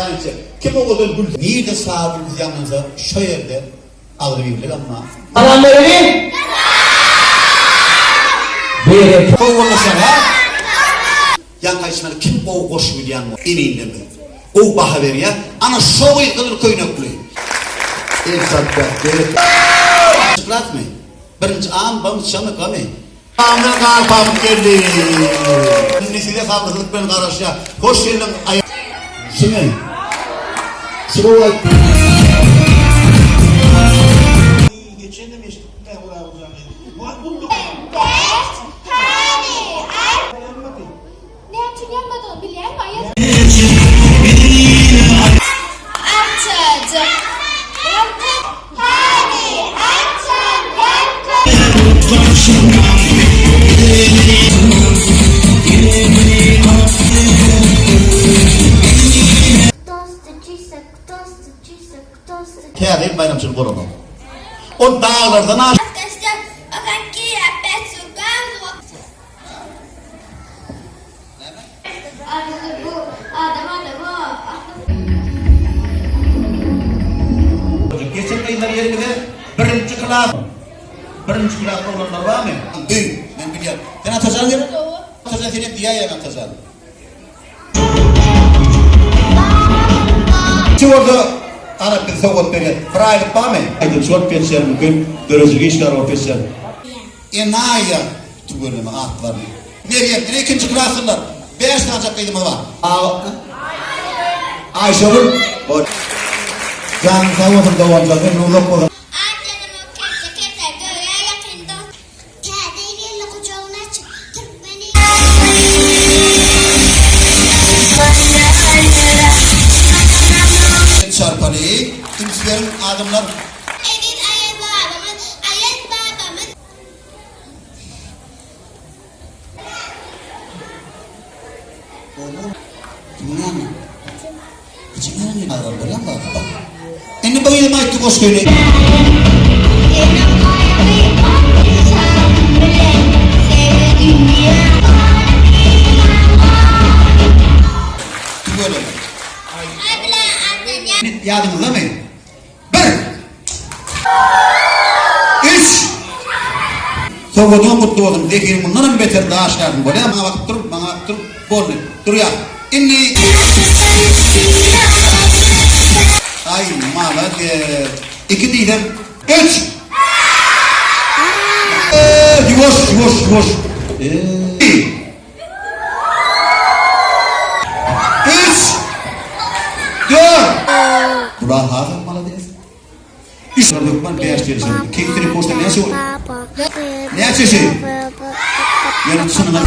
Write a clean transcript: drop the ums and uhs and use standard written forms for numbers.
Plan etjek. Kim owadan gül. Nirde saz gülküsi ýaňlansa şo ýerde agzybirligem bar. Salam bereli. Bereket. Sowallaşan ha? Ýaňky aýtşyma kim gowy goşgy bilýän bolsa eminden biz gowy baha berýär. Ana şo gyz gyzyl köýnekli. El çarpýar. Bereket. Klasmy? Birinji A-my, B-mi, C-mi, G-mi? Amyň galpamyz geldi. Indi size sabyrsyzlyk bilen garaşýar. Hoş geldiň aýa. Şumy? Şu gowy aýtdy. Geçenem eşitdim Näme üçin ýanmadygyny bilýäňmi, Aýaz? Arçajyk. Hany, arçan ýaňky. Täze ýyl baýramçylygy bolanok. Ol daglardan aş. Geçen gyzlar ýerimize birinji klas birinji klas oglanlar barmy? Duý, men bilýän. Sen Atajan gerek? Atajan sen hem diýäýen Atajan. Ki bolsa ana biz sowgat berýär. Bir aýlyk barmy? Aýdymçy bolup ýetişer mümkin, döredijilik işgäri bolup ýetişer. Enaýa tüweleme atlaryny. Merýem, ine ikinji klaslylar. Bäş sanjak gyzymyz bar. Aýşegül. Bol. Janyň sag bolsun doganjan, ömrüň uzak bolsun. Täze ýyl geldi gujagyny açyp, türkmeni. El çarpaly, üns beriň adamlar. Eziz Aýaz babamyz, Aýaz babamyz. Indi bu ýyl aýtdy goşgyny. Tüweleme. Ýadyňyzdamy? Bir. Üç. Sowgadyňam gutly bolsun. Zehiniň mundanam beter daş ýarsyn. Bolýa maňa bakyp dur, maňa bakyp dur. Boldy. Durýas. Indi. Aý, malades. Iki diýsem, üç. Ýuwaş, ýuwaş, ýuwaş. Üç. Dört. Bular hasam malades. Üç hökman bäş gelişer. Kekdiri poçta näçe bol? Näçe şey? Ýöne çynyňa